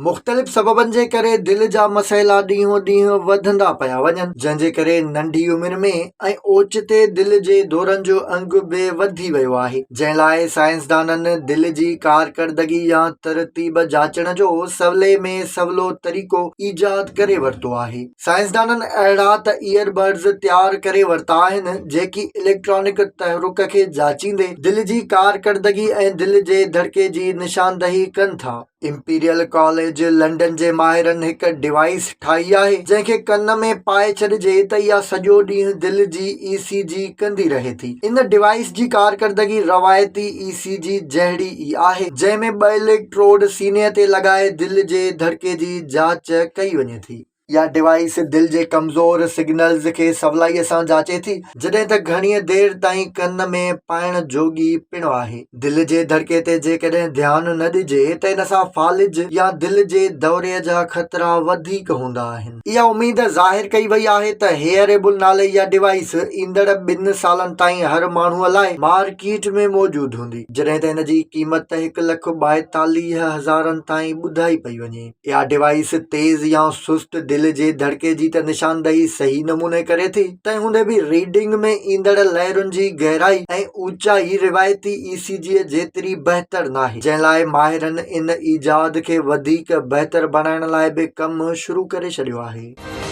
مختلف سببن جي ڪري دل جا مسئلا ڏينهون ڏينهن وڌندا پيا وڃن، جنهن جي ڪري ننڍي عمر ۾ ۽ اوچتي دل جي دورن جو انگ به وڌي ويو آهي، جنهن لاء سائنسدانن دل جي ڪارڪردگي يا ترتيب جاچڻ جو سولي ۾ سولو طريقو ايجاد ڪري ورتو آهي. سائنسدانن اهڙا ته ايئر بڊز تيار ڪري ورتا آهن، جيڪي اليڪٽرانڪ تحرڪ کي جاچيندي دل جي ڪارڪردگي ۽ دل جي ڌڙڪي جي نشاندهي ڪن ٿا. امپيريل ڪاليج لنڊن جي ماهرن هڪ ڊوائيس ٺاهي آهي جنهن کي ڪن ۾ پائي ڇڏجي ته اها سڄو ڏينهن دل جي اي سي جي ڪندي رهي ٿي. ان ڊوائيس جي ڪارڪردگي روايتي اي سي جي جهڙي ئي آهي جنهن ۾ ٻه اليڪٽروڊ سيني تي لڳائي دل جي ڌڙڪي جي جاچ ڪئي وڃي ٿي. اها ڊوائيس دل جي ڪمزور سگنلز کي سولائيء سان جاچي ٿي، جڏهن ته گهڻيء دير تائين ڪن ۾ پائڻ جوڳي پڻ آهي. دل جي ڌڙڪي تي جيڪڏهن ڌيان نه ڏجي ته ان سان فالج يا دل جي دوري جا خطرا وڌيڪ هوندا آهن. اها اميد ظاهر ڪئي وئي آهي ته هيئريبل نالي اها ڊوائيس ايندڙ ٻن سالن تائين هر ماڻهوء لاء مارڪيٽ ۾ موجود هوندي، جڏهن ته ان جي قيمت 1,42 هزارن تائين ٻڌائي پئي وڃي. اها ڊوائيس تيز يا سست دل جي ڌڙڪي جي ته نشاندهي صحيح نموني ڪري ٿي، تنهن هوندي به ريڊنگ ۾ ايندڙ لهرن جي گهرائي ۽ اوچائي روايتي اي سي جي جيتري بهتر ناهي، جنهن لاء ماهرن ان ايجاد کي وڌيڪ بهتر بڻائڻ لاء به ڪم شروع ڪري ڇڏيو آهي.